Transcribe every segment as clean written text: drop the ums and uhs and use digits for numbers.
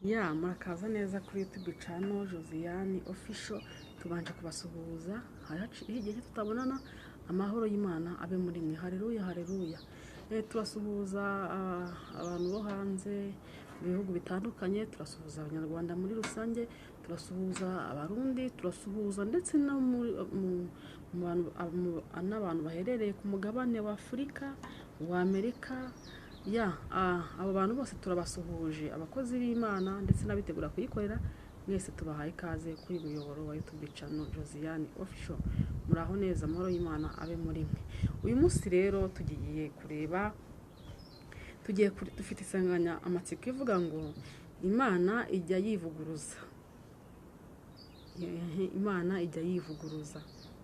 Ya murakaza neza kuri YouTube channel Josiane Official. Tubanje kubasuhuza, haraciye igihe tutabonana. Amahoro y'Imana abe muri mwe. Haleluya, haleluya. Turasuhuza abantu bo hanze mu bihugu bitandukanye, turasuhuza Abanyarwanda muri rusange, turasuhuza Abarundi, turasuhuza ndetse no mu bantu n'abantu baherereye ku mugabane wa Afurika, wa Amerika. Ya abo bantu bose turabasuhuje, abakozi b'Imana ndetse n'abitegura kuyikorera, mwese tubahaye ikaze kuri uyu muyoboro wa YouTube channel Josiane Official. Muraho neza, amahoro y'Imana abe muri mwe. Uyu munsi rero tugiye kureba, dufite insanganyamatsiko ivuga ngo Imana ijya yivuguruza. Imana ijya yivuguruza,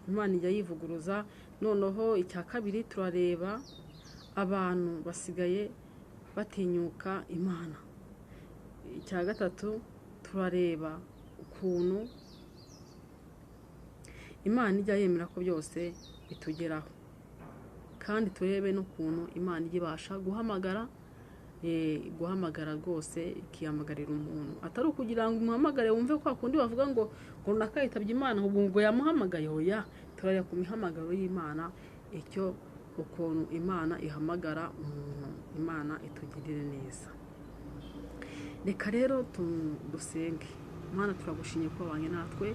Imana ijya yivuguruza. Noneho icya kabiri turareba abantu basigaye batinyuka Imana. Icya gatatu turareba ukuntu Imana ijya yemera ko byose bitugeraho, kandi turebe n'ukuntu Imana ijya ibasha guhamagara, guhamagara rwose ikihamagarira umuntu, atari ukugira ngo umuhamagare wumve kwa kundi bavuga ngo runaka yitabye Imana ngo yamuhamagaye. Oya, turareba ku mihamagaro y'Imana, icyo ukuntu Imana ihamagara umuntu. Imana itugirire neza. Reka rero dusenge. Imana, turagushimye ko wabanye natwe,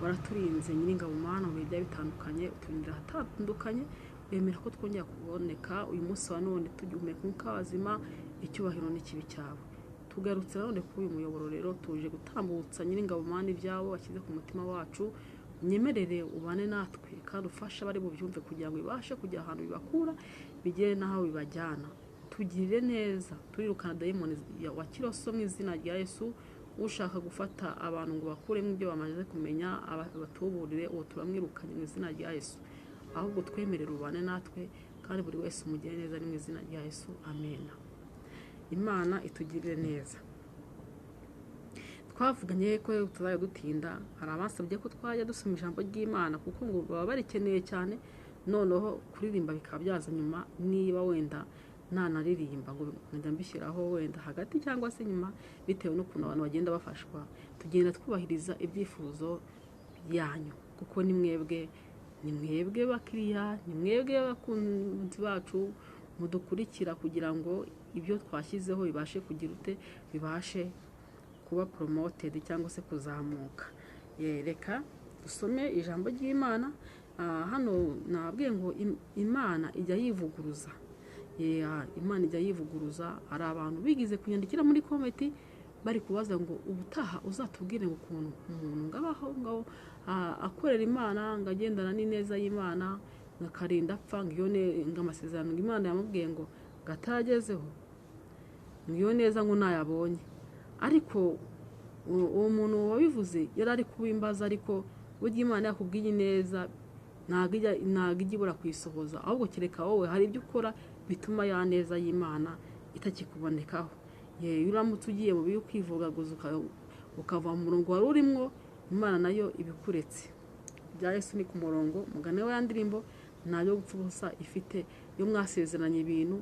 waraturinze Nyiringabo Mana mu bihe bigiye bitandukanye, uturindira ahatandukanye, wemera ko twongera kuboneka uyu munsi wa none tugihumeka umwuka w'abazima. Icyubahiro n'ikibi cyawe. Tugarutse nanone kuri uyu muyoboro rero, tuje gutambutsa Nyiringabo Mana ibyawe washyize ku mutima wacu. Unyemerere ubane natwe kandi ufashe abari bubyumve kugira ngo bibashe kujya ahantu bibakura bigere n'aho bibajyana. Tugirire neza, turirukana dayimoni wa kiroso mu izina rya Yesu. Ushaka gufata abantu ngo bakuremo ibyo bamaze kumenya abatuburire, uwo turamwirukanye mu izina rya Yesu. Ahubwo twemerere ubane natwe kandi buri wese umugire neza, ni mu izina rya Yesu, amena. Imana itugirire neza. Twavuganye ko tuzajya dutinda, hari abasabye ko twajya dusoma ijambo ry'Imana kuko ngo baba barikeneye cyane, noneho kuririmba bikaba byaza nyuma, niba wenda nanaririmba ngo nkajya mbishyiraho wenda hagati cyangwa se nyuma, bitewe n'ukuntu abantu bagenda bafashwa. Tugenda twubahiriza ibyifuzo byanyu kuko ni mwebwe, ni mwebwe bakiriya, ni mwebwe bakunzi bacu mudukurikira kugira ngo ibyo twashyizeho bibashe kugira ute, bibashe kuba promoted cyangwa se kuzamuka. Reka dusome ijambo ry'Imana. Hano nabwiye ngo Imana ijya yivuguruza. Imana ijya yivuguruza. Hari abantu bigize kunyandikira muri comment bari kubaza ngo ubutaha uzatubwire ngo ukuntu umuntu ngo abaho ngo akorera Imana, ngo agendana n'ineza y'Imana, ngo akarinda apfa, ngo iyo ngo amasezerano ngo Imana yamubwiye ngo atagezeho, ngo iyo neza ngo ntayabonye. Ariko uwo muntu wabivuze yari ari kubimbaza, ariko burya Imana yakubwiye neza ntabwo ijya ibura kuyisohoza, ahubwo kereka wowe hari ibyo ukora bituma ya neza y'Imana itakikubonekaho. Iyo uramutse ugiye mu bibi ukivugaguza ukava mu murongo wari urimo, Imana nayo ibikuretse. Ibya Yesu ni ku murongo, mugane wa ya ndirimbo ntayo gupfa ubusa ifite. Iyo mwasezeranye ibintu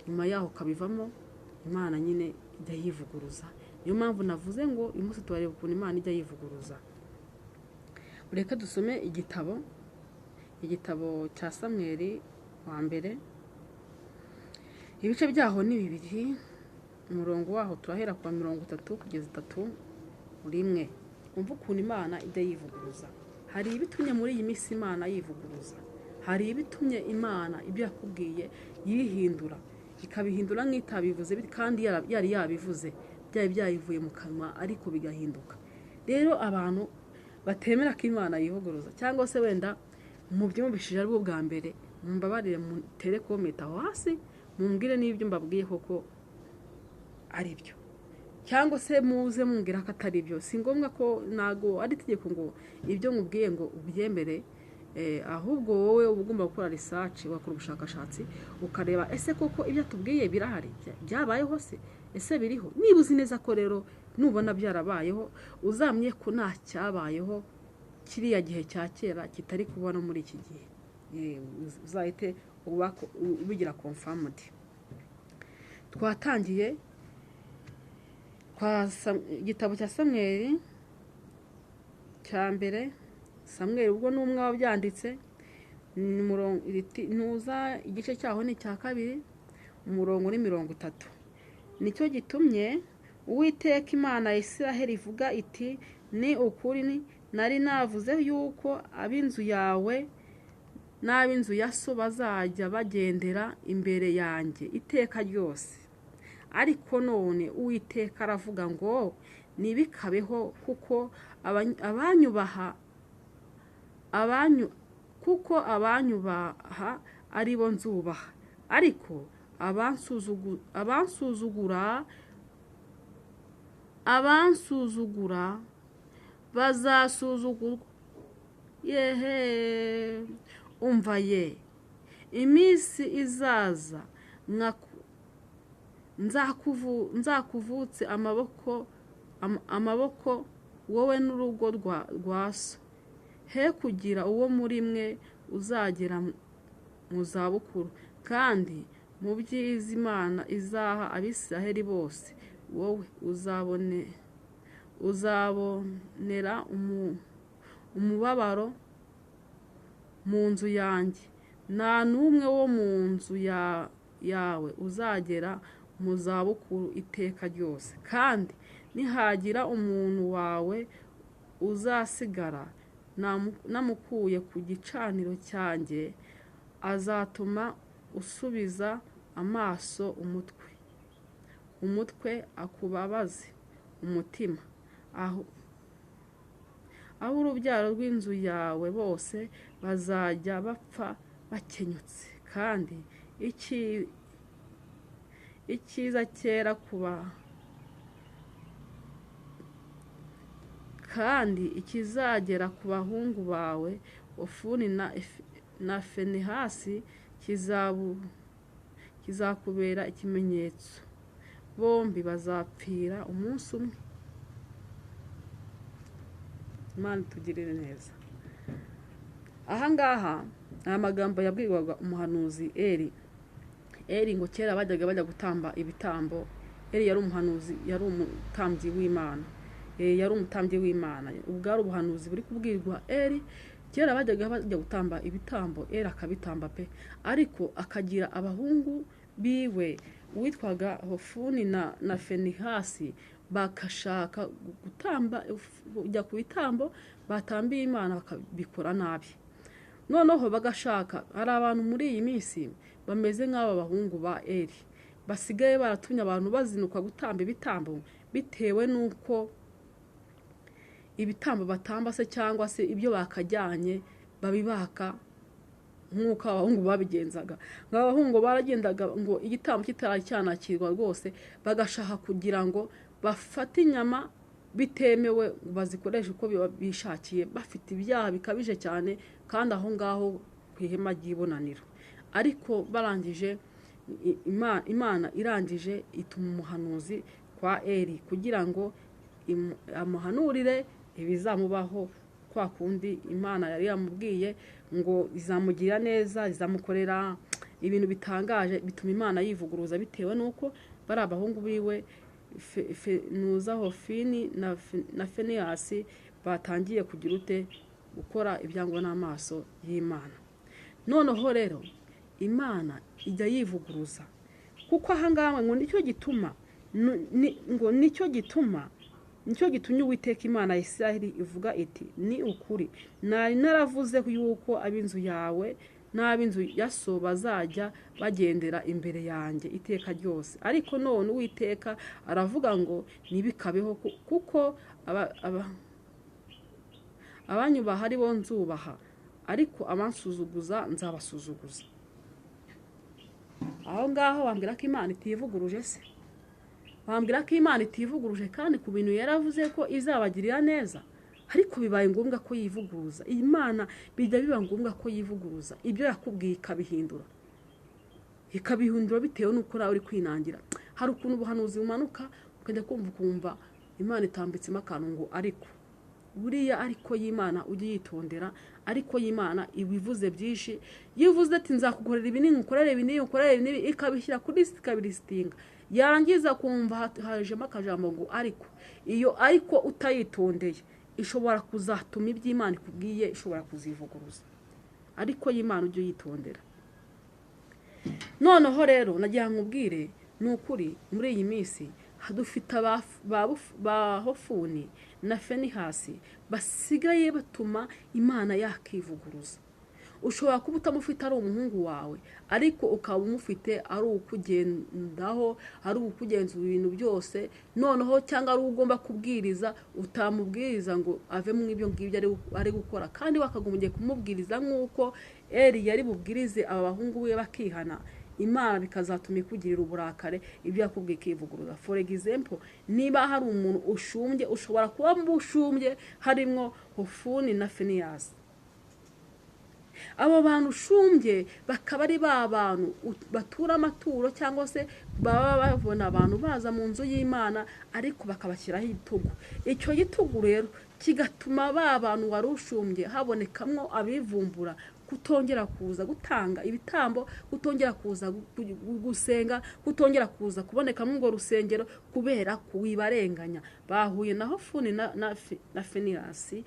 nyuma yaho ukabivamo, Imana nyine ijya yivuguruza. Niyo mpamvu navuze ngo uyu munsi turareba ukuntu Imana ijya yivuguruza. Reka dusome igitabo cya Samweli wa mbere, ibice byaho ni 2, umurongo waho turahera kuwa 30 kugeza 31. Umva ukuntu Imana ijya yivuguruza. Hari ibitumye muri iyi minsi Imana yivuguruza, hari ibitumye Imana ibyo yakubwiye yihindura, ikabihindura nk'itabivuze kandi yari yabivuze, byari byayivuye mu kanwa ariko bigahinduka. Rero abantu batemera ko Imana yivuguruza, cyangwa se wenda mubyumvishije ari bwo bwa mbere, mumbabarire mutere comment aho hasi mumbwire niba ibyo mbabwiye koko ari byo, cyangwa se muze mumbwira ko atari byo. Si ngombwa ko, ntago ari itegeko ngo ibyo nkubwiye ngo ubyemere, ahubwo wowe uba ugomba gukora research, ugakora ubushakashatsi, ukareba ese koko ibyo atubwiye birahari, byabayeho se, ese biriho. Niba uzi neza ko rero nubona byarabayeho, uzamenye ko nta cyabayeho kiriya gihe cya kera kitari kubona muri iki gihe, uzahite ubigira confirmed. Twatangiye. Kwa igitabo cya Samweli cya mbere, Samweli ubwo ni umwe wabyanditse, ntuza igice cyaho ni icya 2, umurongo ni 30. Nicyo gitumye Uwiteka Imana ya Isiraheli ivuga iti ni ukuri nari navuze yuko ab'inzu yawe n'ab'inzu ya so bazajya bagendera imbere yanjye iteka ryose. Ariko none Uwiteka aravuga ngo ntibikabeho, kuko abanyubaha ari bo nzubaha, ariko abansuzugura bazasuzugurwa. Yehe, umva ye, iminsi izaza nzakuvutse amaboko wowe n'urugo rwa so, he kugira uwo muri mwe uzagera mu zabukuru, kandi mu byiza Imana izaha Abisiraheli bose wowe uzabonera umubabaro mu nzu yanjye. Nta n'umwe wo mu nzu yawe uzagera mu zabukuru iteka ryose, kandi nihagira umuntu wawe uzasigara namukuye ku gicaniro cyanjye, azatuma usubiza amaso umutwe akubabaze umutima, aho urubyaro rw'inzu yawe bose bazajya bapfa bakenyutse. Kandi icyiza cyera kuba, kandi ikizagera ku bahungu bawe Ofuni na Fenehasi kizakubera ikimenyetso, bombi bazapfira umunsi umwe. Imana itugirire neza. Aha ngaha aya magambo yabwirwaga umuhanuzi Eli. Eli ngo kera bajyaga bajya gutamba ibitambo. Eli yari umuhanuzi, yari umutambyi w'Imana. Yari umutambyi w'Imana. Ubwo ari ubuhanuzi buri kubwirwa Eli. Kera bajyaga bajya gutamba ibitambo, Eli akabitamba pe, ariko akagira abahungu biwe witwaga Hofuni na Fenehasi, bakashaka gutamba, kujya ku bitambo batambiye Imana bakabikora nabi. Noneho bagashaka, hari abantu muri iyi minsi bameze nk'aba bahungu ba Eli, basigaye baratumye abantu bazinuka gutamba ibitambo bitewe n'uko ibitambo batamba se cyangwa se ibyo bakajyanye babibaka nk'uko abahungu babigenzaga. Nk'abahungu baragendaga ngo igitambo kitari cyanakirwa rwose, bagashaka kugira ngo bafate inyama bitemewe bazikoreshe uko bishakiye, bafite ibyaha bikabije cyane, kandi aho ngaho ku ihema ry'ibonaniro. Ariko barangije, Imana irangije ituma umuhanuzi kwa Eli kugira ngo amuhanurire ibizamubaho, kwa kundi Imana yari yamubwiye ngo izamugira neza, izamukorera ibintu bitangaje, bituma Imana yivuguruza bitewe nuko bari abahungu biwe Nuza Hofini na Fenehasi batangiye kugira ute gukora ibyangwa n'amaso y'Imana. Noneho rero Imana ijya yivuguruza, kuko aha ngaha ngo nicyo gituma ngo nicyo gituma nicyo gitumye Uwiteka Imana ya Isiraheli ivuga iti ni ukuri nari naravuze yuko ab'inzu yawe n'ab'inzu ya so bazajya bagendera imbere yanjye iteka ryose. Ariko none Uwiteka aravuga ngo ntibikabeho, kuko abanyubaha ari bo nzubaha, ariko abansuzuguza nzabasuzuguza. Aho ngaho bambwira ko Imana itivuguruje se? Bambwira ko Imana itivuguruje kandi ku bintu yaravuze ko izabagirira neza, ariko bibaye ngombwa ko yivuguruza. Imana bijya biba ngombwa ko yivuguruza, ibyo yakubwiye ikabihindura, ikabihindura bitewe n'uko nawe uri kwinangira. Hari ukuntu ubuhanuzi bumanuka ukajya kumva ukumva Imana itambitsemo akantu ngo ariko buriya, ariko y'Imana ujye yitondera, ariko y'Imana ibivuze byinshi. Yivuze ati nzakukorera ibi n'inkukorera ibi n'inkukorera ibi, ikabishyira kuri list, ikabirisitinga. Yarangiza kumva hajemo akajambo ngo ariko, iyo ariko utayitondeye ishobora kuzatuma iby'Imana ikubwiye ishobora kuzivuguruza. Ariko y'Imana ujye uyitondera. Noneho rero nagira nkubwire ni ukuri muri iyi minsi dufite ba Hofuni na Fenihasi basigaye batuma Imana yakivuguruza. Ushobora kuba utamufite ari umuhungu wawe, ariko ukaba umufite ari ukugendaho, ari ukugenzura ibintu byose, noneho cyangwa ari ugomba kubwiriza, utamubwiriza ngo ave mu ibyo ngibyo ari gukora, kandi wakagombye kumubwiriza nk'uko Eli yari bubwirize aba bahungu be bakihana, Imana bikazatuma ikugirira uburakare, ibyo yakubwiye ikivuguruza. For example, niba hari umuntu ushumbye, ushobora kuba mushumbye harimo Hofuni na Finiyasi. Abo bantu ushumbye bakaba ari ba bantu batura amaturo, cyangwa se baba babona abantu baza mu nzu y'Imana ariko bakabashyiraho igitugu. Icyo gitugu rero kigatuma ba bantu wari ushumbye habonekamwo abivumbura, kutongera kuza gutanga ibitambo, kutongera kuza gusenga, kutongera kuza kuboneka mu rusengero kubera kuwibarenganya. Bahuye na Hofuni na Finiyasi,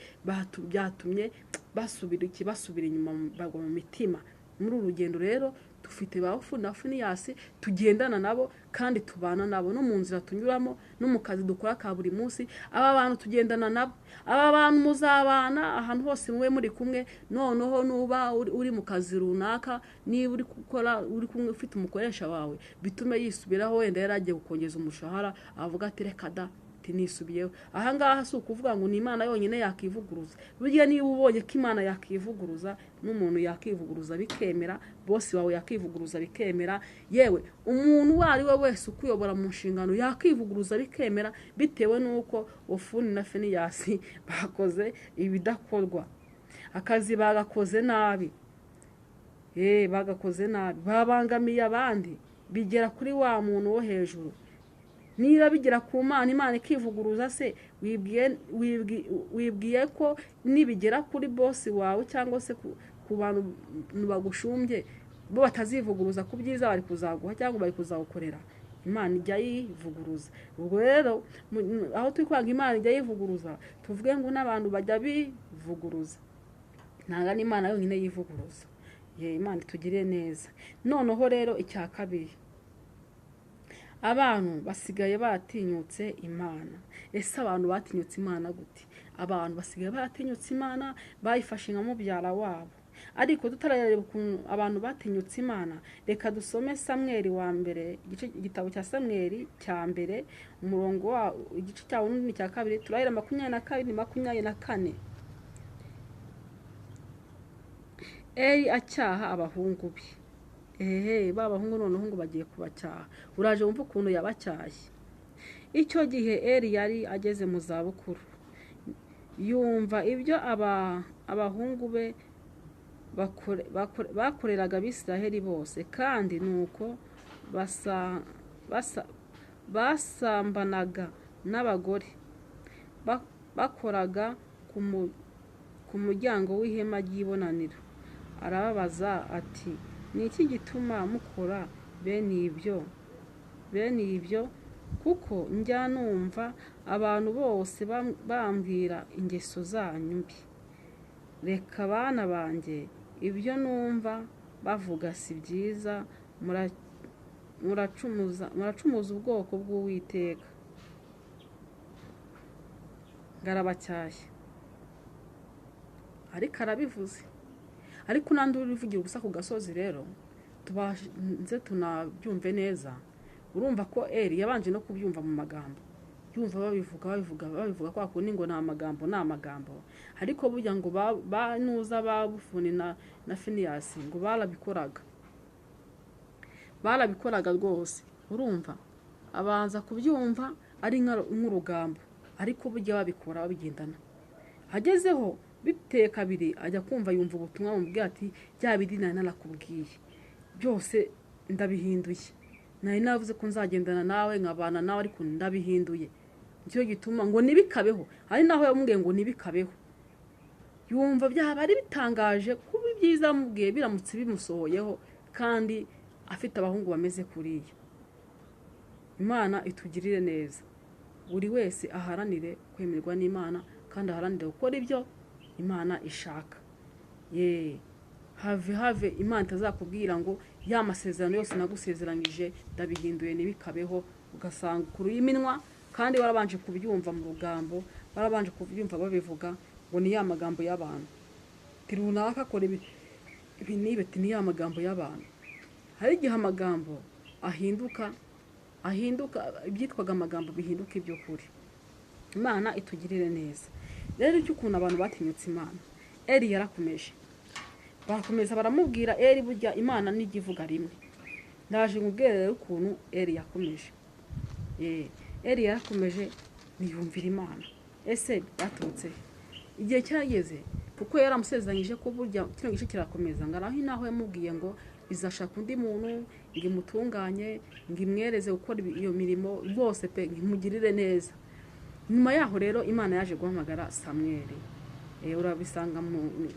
byatumye basubira inyuma, bagwa mu mitima. Muri uru rugendo rero dufite ba Hofuni na Finiyasi tugendana nabo kandi tubana nabo no mu nzira tunyuramo no mu kazi dukora ka buri munsi. Aba bantu tugendana nabo, aba bantu muzabana ahantu hose mube muri kumwe. Noneho nuba uri mu kazi runaka, niba uri gukora uri kumwe ufite umukoresha wawe, bitume yisubiraho, wenda yaragiye gukongeza umushahara avuga ati reka da nisubiyeho. Aha ngaha si ukuvuga ngo ni Imana yonyine yakivuguruza. Burya niba ubonye ko Imana yakivuguruza, n'umuntu yakivuguruza bikemera, bosi wawe yakivuguruza bikemera, yewe umuntu uwo ari we wese ukuyobora mu nshingano yakivuguruza bikemera, bitewe n'uko Hofuni na Finiyasi bakoze ibidakorwa, akazi bagakoze nabi, bagakoze nabi, babangamiye abandi, bigera kuri wa muntu wo hejuru. Niba bigera ku Mana, Imana ikivuguruza, se wibwiye ko nibigera kuri bosi wawe cyangwa se ku bantu bagushumbye bo batazivuguruza ku byiza bari kuzaguha cyangwa bari kuzagukorera? Imana ijya yivuguruza. Ubwo rero aho turi kwanga Imana ijya yivuguruza, tuvuge ngo n'abantu bajya bivuguruza, ntabwo ari Imana yonyine yivuguruza. Imana itugire neza. Noneho rero icya kabiri, abantu basigaye batinyutse Imana. Ese abantu batinyutse Imana gute? Abantu basigaye batinyutse Imana, bayifashe nka mubyara wabo. Ariko tutarareba ukuntu abantu batinyutse Imana, reka dusome Samweli wa mbere, igitabo cya Samweli cya mbere, umurongo wa igice cyawo n'icya kabiri, turahera 22 24. Eli acyaha abahungu be. Ehe, ba bahungu noneho ngo bagiye kubacyaha. Uraje wumva ukuntu yabacyashye. Icyo gihe Eli yari ageze mu zabukuru, yumva ibyo abahungu be bakoreraga Abisiraheli bose, kandi nuko basambanaga n'abagore bakoraga ku muryango w'ihema ry'ibonaniro. Arababaza ati ni iki gituma mukora bene ibyo? Kuko njya numva abantu bose bambwira ingeso zanyu mbi. Reka bana banjye, ibyo numva bavuga si byiza, muracumuza ubwoko bw'Uwiteka. Ngarabacyashye. Ariko arabivuze. Ariko nandi urivugira ubusa ku gasozi rero, tubanze tunabyumve neza. Urumva ko Eli yabanje no kubyumva mu magambo, yumva babivuga kwa kundi ngo nta magambo, ariko burya ngo banuza ba Bufuni na Finiyasi ngo barabikoraga rwose. Urumva abanza kubyumva ari nk'urugambo, ariko burya babikora babigendana. Agezeho biteye kabiri ajya kumva yumva ubutumwa bumubwira ati bya bindi nari narakubwiye byose ndabihinduye, nari navuze ko nzagendana nawe nkabana nawe, ariko ndabihinduye. Nicyo gituma ngo nibikabeho. Ari naho yamubwiye ngo nibikabeho. Yumva byaba ari bitangaje kuba ibyiza yamubwiye biramutse bimusohoyeho, kandi afite abahungu bameze kuriya. Imana itugirire neza, buri wese aharanire kwemerwa n'Imana kandi aharanire gukora ibyo Imana ishaka. Ye have have Imana itazakubwira ngo ya masezerano yose nagusezeranyije ndabihinduye ntibikabeho, ugasanga ukuruye iminwa kandi warabanje kubyumva mu rugambo, warabanje kubyumva babivuga ngo ni ya magambo y'abantu, ati runaka akora ibi n'ibi, ati ni ya magambo y'abantu. Hari igihe amagambo ahinduka, ibyitwaga amagambo bihinduka iby'ukuri. Imana itugirire neza. Rero icyo ukuntu abantu batinyutse Imana, Eli yarakomeje, barakomeza baramubwira Eli burya Imana nijya ivuga rimwe. Ndaje nkubwire rero ukuntu Eli yakomeje. Eli yarakomeje ntiyumvira Imana. Ese byaturutse igihe cyageze, kuko yaramusezeranyije ko burya kino gice kirakomeza, ngo araho naho yamubwiye ngo izashaka undi muntu ngo imutunganye, ngo imwereze gukora iyo mirimo rwose pe, ngo imugirire neza. Nyuma yaho rero Imana yaje guhamagara Samweli. Urabisanga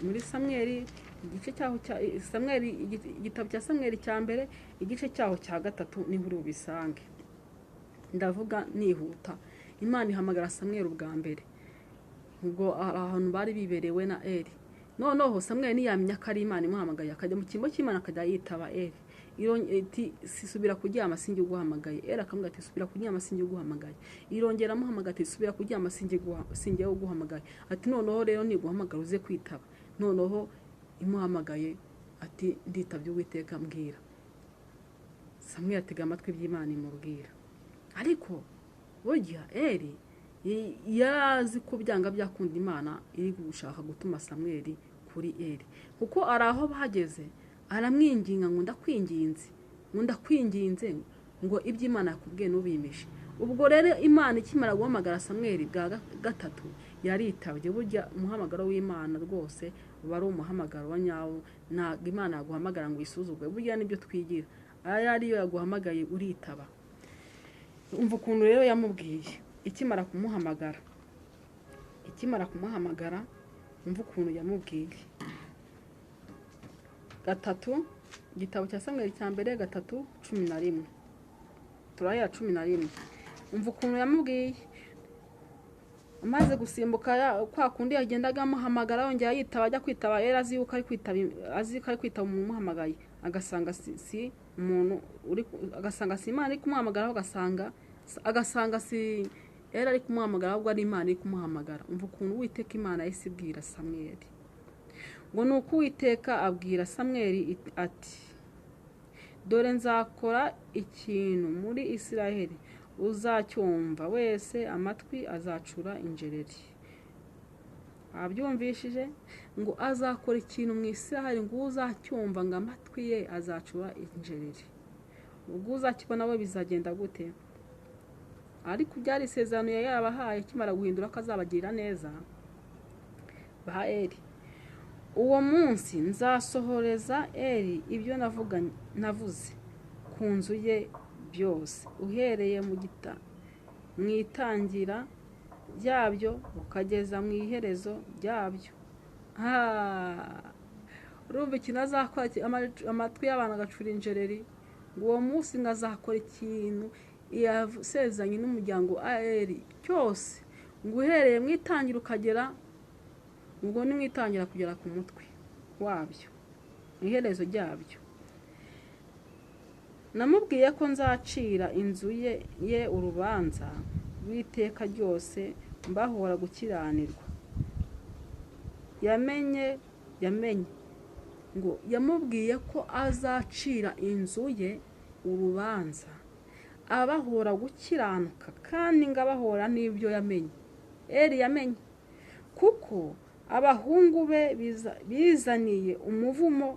muri Samweli igice cyaho cya Samweli, igitabo cya Samweli cya mbere igice cyaho cya 3 niho uri bubisange. Ndavuga nihuta. Imana ihamagara Samweli ubwa mbere, ubwo ahantu bari biberewe na Eli. Noneho Samweli ntiyamenya ko ari Imana imuhamagaye, akajya mu cyimbo cy'Imana akajya yitaba Eli. Iti subira kuryama sinjye uguhamagaye. Eli akamubwira ati subira kuryama sinjye uguhamagaye. Irongera amuhamagaye ati subira kuryama sinjye uguhamagaye. Ati noneho rero niguhamagara uze kwitaba. Noneho imuhamagaye ati nditabye Uwiteka mbwira. Samweli atega amatwi by'Imana imubwira. Ariko burya Eli yarazi ko byanga byakunda Imana iri gushaka gutuma Samweli kuri Eli, kuko ari aho bahageze aramwinginga ngo ndakwinginze, ngo ndakwinginze ngo ibyo Imana yakubwiye nubimishe. Ubwo rero Imana ikimara guhamagara Samweli bwa 3 yaritabye. Burya umuhamagaro w'Imana rwose uba ari umuhamagaro wa nyawo, ntabwo Imana yaguhamagara ngo isuzugwe. Burya nibyo twigira, aya ariyo yaguhamagaye uritaba. Umva ukuntu rero yamubwiye ikimara kumuhamagara, umva ukuntu yamubwiye. 3 igitabo cya Samweli cya mbere 3:11, turahera 11. Umva ukuntu yamubwiye amaze gusimbuka kwa kundi yagendaga amuhamagara, yongera yitaba, ajya kwitaba Eli azi yuko ari kwitaba, azi ko ari kwitaba umuntu umuhamagaye, agasanga si umuntu uri, agasanga si Imana iri kumuhamagara, agasanga si Eli ari kumuhamagara, ahubwo ari Imana iri kumuhamagara. Umva ukuntu Uwiteka Imana yahise ibwira Samweli ngo nuko Uwiteka abwira Samweli ati dore nzakora ikintu muri Isiraheli uzacyumva wese amatwi azacura injereri. Abyumvishije ngo azakora ikintu mu Isiraheli ngo uzacyumva ngo amatwi ye azacura injereri. Ubwo uzakibona we bizagenda gute? Ariko byari isezerano yari yarabahaye kimara guhindura ko azabagirira neza baha Eli. Uwo munsi nzasohoreza Eli ibyo navuze ku nzu ye byose, uhereye mu itangira ryabyo ukageza mu iherezo ryabyo. Urumva ikintu azakora, amatwi y'abantu agacura injereri. Ngo uwo munsi ngazakora ikintu yasezeranye n'umuryango Eli cyose, ngo uhereye mu itangira ukagera, ubwo ni mu itangira kugera ku mutwe wabyo, mu iherezo ryabyo. Namubwiye ko nzacira inzu ye urubanza rw'iteka ryose mbahora gukiranirwa. Yamenye ngo yamubwiye ko azacira inzu ye urubanza abahora gukiranuka, kandi ngo abahora n'ibyo yamenye. Eli yamenye kuko abahungu be bizaniye umuvumo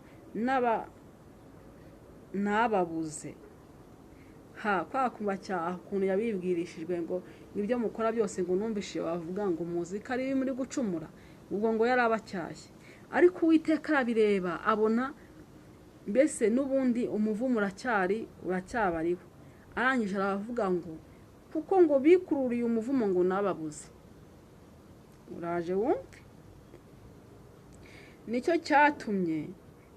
n'ababuze. Kwa kubacyaha ukuntu yabibwirishijwe ngo ibyo mukora byose ngo numvise bavuga ngo muzi ko ari muri gucumura, ubwo ngo yarabacyashye. Ariko Uwiteka arabireba abona mbese n'ubundi umuvumo uracyabariho. Arangije aravuga ngo kuko ngo bikururiye umuvumo ngo nababuze. Uraje wumve. Nicyo cyatumye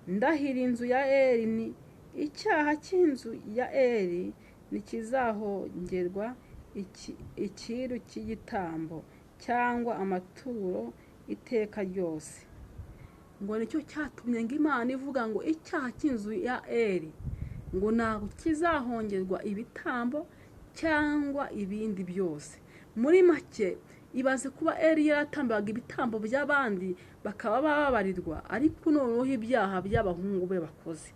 ndahira inzu ya Eli, icyaha cy'inzu ya Eli ntikizahongerwa icyiru cy'igitambo cyangwa amaturo iteka ryose. Ngo nicyo cyatumye ngo Imana ivuga ngo icyaha cy'inzu ya Eri ngo ntabwo kizahongerwa ibitambo cyangwa ibindi byose. Muri make, ibaze kuba Eri yaratambaga ibitambo by'abandi bakaba bababarirwa, ariko noneho ibyaha by'abahungu be bakoze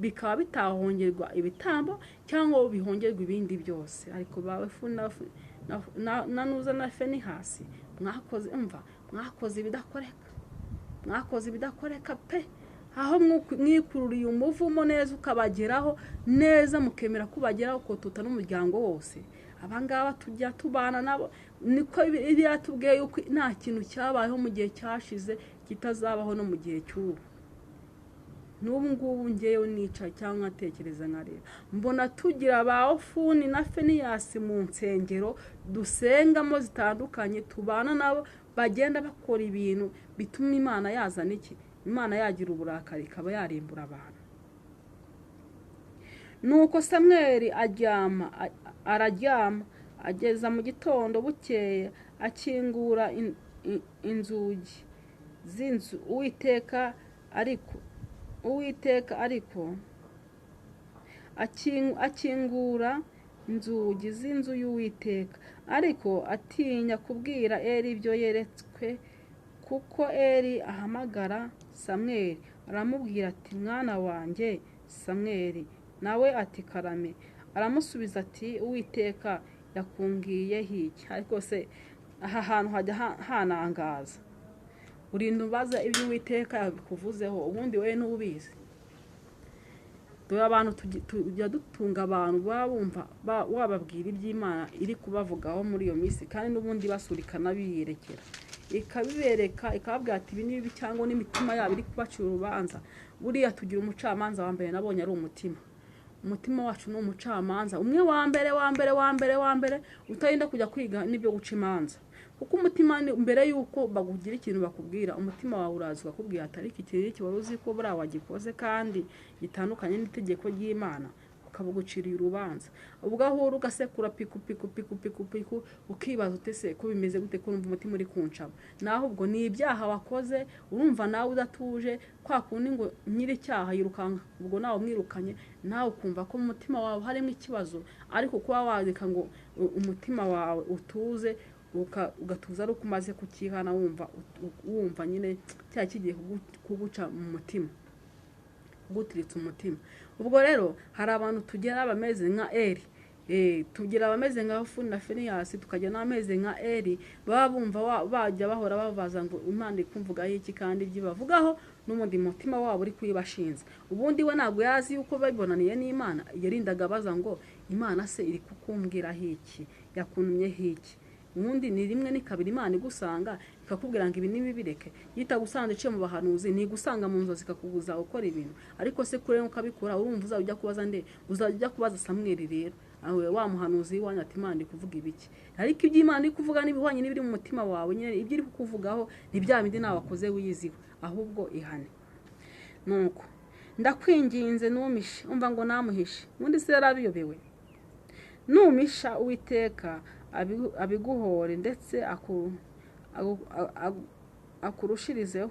bikaba bitahongerwa ibitambo cyangwa bihongerwa ibindi byose. Ariko bawe na Nuza na Fenihasi mwakoze, umva, mwakoze ibidakoreka, mwakoze ibidakoreka pe, aho mwikururiye umuvumo neza ukabageraho neza, mukemera kubageraho ukotota n'umuryango wose. Abangaba tujya tubana nabo, niko yatubwiye yuko nta kintu cyabayeho mu gihe cyashize kitazabaho no mu gihe cy'ubu. N'ubu ngubu ngewe nicaye cyangwa nkatekereza nkareba, mbona tugira ba Ofuni na Feniyasi mu nsengero dusengamo zitandukanye, tubana nabo bagenda bakora ibintu bituma Imana yazana iki? Imana yagira uburakari ikaba yarimbura abantu. Nuko Samweli aryama, araryama, ageza mu gitondo. Bukeye akingura inzugi z'inzu Uwiteka, ariko Uwiteka ariko akingura inzugi z'inzu y'Uwiteka, ariko atinya kubwira Eri ibyo yeretswe, kuko Eri ahamagara Samweli aramubwira ati: "Mwana wanjye Samweli." Nawe ati: "Karame." Aramusubiza ati: "Uwiteka yakumbwiye iki?" Ariko se aha hantu hajya hanangaza, urinda ubaza ibyo Uwiteka yakuvuzeho, ubundi wowe ntubizi. Dore abantu tujya dutunga abantu baba bumva wababwira iby'Imana iri kubavugaho muri iyo minsi, kandi n'ubundi basurikana biyerekera, ikabibereka, ikababwira ati ibi ni bibi, cyangwa n'imitima yabo iri kubacira urubanza. Buriya tugira umucamanza wa mbere nabonye ari umutima. Umutima wacu ni umucamanza umwe wa mbere wa mbere wa mbere wa mbere, utarinda kujya kwiga n'ibyo guca imanza, kuko umutima ni mbere y'uko bakugira ikintu bakubwira, umutima wawe uraza ukakubwira ati: "Ariko iki n'iki wari uzi ko buriya wagikoze kandi gitandukanye n'itegeko ry'Imana?" Ukaba uguciriye urubanza. Ubwo aho uri ugasekura piku piku piku piku piku, ukibaza uti: "Se ko bimeze gute, ko numva umutima uri kuncamo?" Naho ubwo ni ibyaha wakoze, urumva nawe udatuje kwa kundi ngo nyir'icyaha yirukanka, ubwo nawe umwirukanye, nawe ukumva ko mu mutima wawe harimo ikibazo. Ariko kuba wareka ngo umutima wawe utuze, ugatuza ari uko umaze kukihana, wumva nyine cya kigiye kuguca mu mutima, kugutiritsa umutima. Ubwo rero hari abantu tugera bameze nka Eri, tugira abameze nka Hofuni na Finiyasi, tukagira n'abameze nka Eri, baba bumva bajya bahora babaza ngo Imana iri kumvugaho iki, kandi ibyo ibavugaho n'ubundi mutima wabo uri kuyibashinza. Ubundi we ntabwo yazi yuko babibonaniye n'Imana, yarindaga abaza ngo: "Imana se iri kukumbwiraho iki? Yakuntumyeho iki?" Ubundi ni rimwe ni kabiri Imana igusanga ikakubwira ngo ibi nibibireke. Yitagusanze iciye mu bahanuzi, ntigusanga mu nzozi ikakubuza gukora ibintu. Ariko se kure ukabikora, urumva uzajya ujya kubaza nde? Uzajya ujya kubaza Samweli rero, aho wa muhanuzi w'iwanyu, ati: "Imana iri kuvuga ibiki?" Ariko ibyo Imana iri kuvuga n'ibihwanye n'ibiri mu mutima wawe nyine, ibyo iri kukuvugaho ni bya bindi nawe wakoze wiyiziho, ahubwo ihane. Nuko ndakwinginze ntumishe. Umva ngo namuhishe, ubundi se yarabiyobewe? Numisha Uwiteka abiguhore, ndetse akurushirizeho.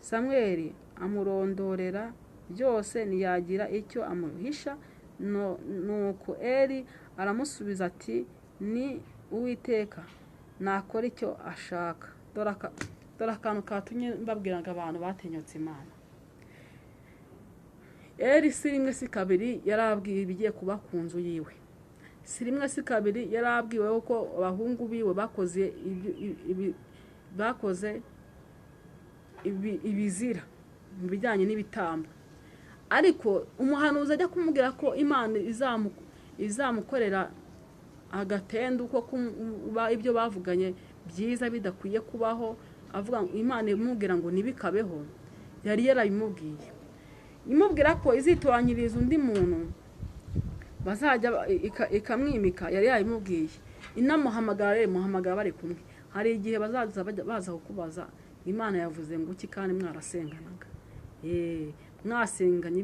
Samweli amurondorera byose, ntiyagira icyo amuhisha. Nuko Eri aramusubiza ati: "Ni Uwiteka, nakora icyo ashaka." Dore akantu katumye mbabwira ngo abantu batinyutse Imana. Eri si rimwe si kabiri yarabwiye ibigiye kuba ku nzu yiwe, si rimwe si kabiri yarabwiwe ko abahungu biwe bakoze ibizira mu bijyanye n'ibitambo. Ariko umuhanuzi ajya kumubwira ko Imana izamukorera agatendu ko kuba ibyo bavuganye byiza bidakwiye kubaho, avuga ngo Imana imubwira ngo ntibikabeho, yari yarabimubwiye, imubwira ko izitoranyiriza undi muntu bazajya ikamwimika, yari yabimubwiye, inamuhamagara rero, imuhamagara bari kumwe. Hari igihe bazaza baza kukubaza Imana yavuze ngo iki, kandi mwarasenganaga, mwasenganye.